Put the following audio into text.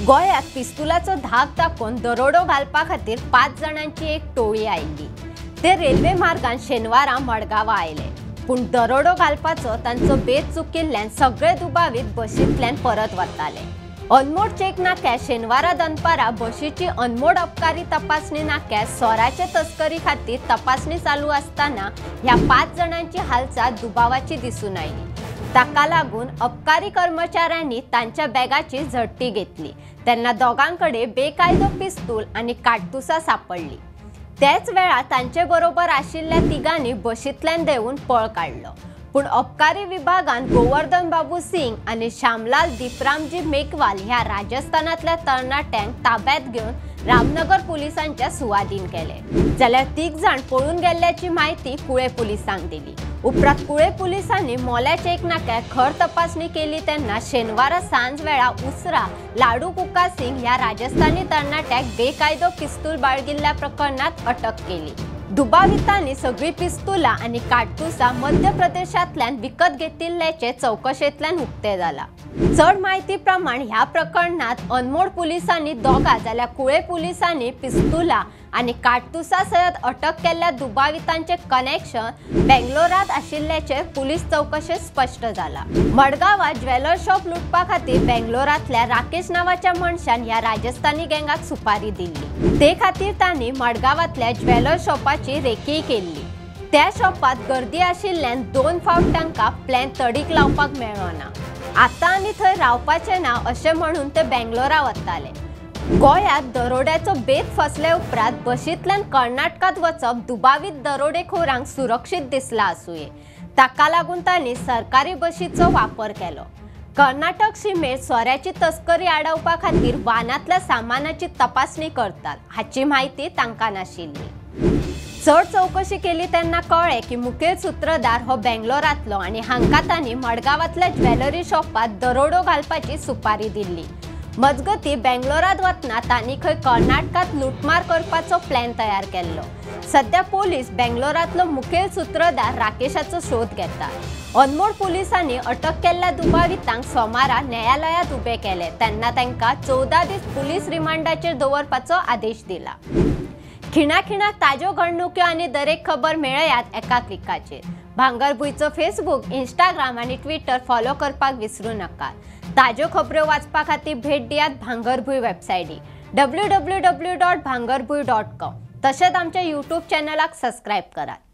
गोंयांत पिस्तुलाचो धाक दाखोवन दरोडो घालपा खातीर 5 जाणांची एक टोळी आयिल्ली। ते रेल्वे मार्गान शेनवारा मडगांवां आयले, पूण दरोडो घालपाचो तांचो बेत चुकिल्ल्यान सगळे दुबावीत बशींतल्यान परत वताले। अनमोड चेक नाक्यार शेनवारा दनपारा बशीची अनमोड अबकारी तपासणी नाक्यार सोराचे तस्करी खातीर तपासणी चालू आसतना ह्या 5 जाणांची हालचाल दुबावाची दिसून आयली। ताका लागून अबकारी कर्मचाऱ्यांनी तांच्या बॅगाची झडटी घेतली तेन्ना दोगांकडे बेकायदो पिस्तूल आनी काडतुसां सापडली। त्याच वेळार तांचे बरोबर आशिल्ल्या तिगांनी बशींतल्यान देंवून पळ काडलो, पूण अबकारी विभागान गोवर्धन बाबू सिंग आनी श्यामलाल दीपरामजी मेघवाल ह्या राजस्थानांतल्या तरणाट्यांक ताब्यात घेवन रामनगर पुलिसांच्या सुवादीन केले। जाल्यार 3 जाण पळून गेल्ल्याची म्हायती कुळे पुलिसांक दिली। उपरांत कुळे पुलिसांनी मोल्या चेक नाक्यार खर तपासणी केली तेन्ना शेनवारा सांज वेळा उसरा लाडू कुका सिंग ह्या राजस्थानी तरणाट्याक बेकायदो पिस्तूल बाळगिल्ल्या प्रकरणात अटक केली। दुबावितांनी सगळी पिस्तुलां आनी काडतुसां मध्य प्रदेशांतल्यान विकत घेतिल्ल्याचें चवकशेंतल्यान उक्तें जालां। चड म्हायती प्रमाण ह्या प्रकरणांत अनमोड पुलिसांनी 2 जाल्यार कुळे पुलिसांनी पिस्तुलां आनी काडतुसां सयत अटक केल्ल्या दुबावितांचें कनेक्शन बेंगलोरांत आशिल्ल्याचें पुलीस चवकशेंत स्पश्ट जालां। मडगांवां ज्वेलर शॉप लुटपा खातीर बेंगलोरांतल्या राकेश नांवाच्या मनशान ह्या राजस्थानी गँगाक सुपारी दिल्ली। ते खातीर तांणी मडगांवांतल्या ज्वेलर शॉपाची रेकी केल्ली। त्या शॉपांत गर्दी आशिल्ल्यान 2 फावट तांकां प्लॅन तडीक लावपाक मेळ्ळो ना। आतां आनी थंय रावपाचें ना अशें म्हणून ते बेंगलोरा वताले। गोंयांत दरोड्याचो बेत फसले उपरांत बशींतल्यान कर्नाटकांत वचप दुबावीत दरोडेखोरांक सुरक्षीत दिसलां आसुये, ताका लागून तांणी सरकारी बशीचो वापर केलो। कर्नाटक शिमेर सोऱ्याची तस्करी आडावपा खातीर वाहनांतल्या सामानाची तपासणी करतात हाची म्हायती तांकां नाशिल्ली। चड चवकशी केली तेन्ना कळ्ळें की मुखेल सूत्रधार हो बेंगलोरांतलो आनी हांकां तांणी मडगांवांतल्या ज्वेलरी शॉपांत दरोडो घालपाची सुपारी दिल्ली। मजगती बेंगलोरांत वतना तांणी खंय कर्नाटकांत लुटमार करपाचो प्लॅन तयार केल्लो। सध्या पोलीस बेंगलोरांतलो मुखेल सूत्रधार राकेशाचो शोध घेतात। अनमोड पुलिसांनी अटक केल्ल्या दुबावितांक सोमारा न्यायालयांत उबे केले तेन्ना तांकां 14 दीस पुलीस रिमांडाचेर दवरपाचो आदेश दिला। खिणाखिणाक ताज्यो घडणुक्यो आनी दरेक खबर मेळयात एका क्लिकाचेर। भांगरभूंयचो फेसबूक, इंस्टाग्राम आनी ट्विटर फॉलो करपाक विसरू नाका। ताज्यो खबऱ्यो वाचपा खातीर भेट दियात भांगरभूंय वेबसायटी www.bhangarbhuy.com। तशेंच आमच्या यूट्यूब चॅनलाक सबस्क्रायब करात।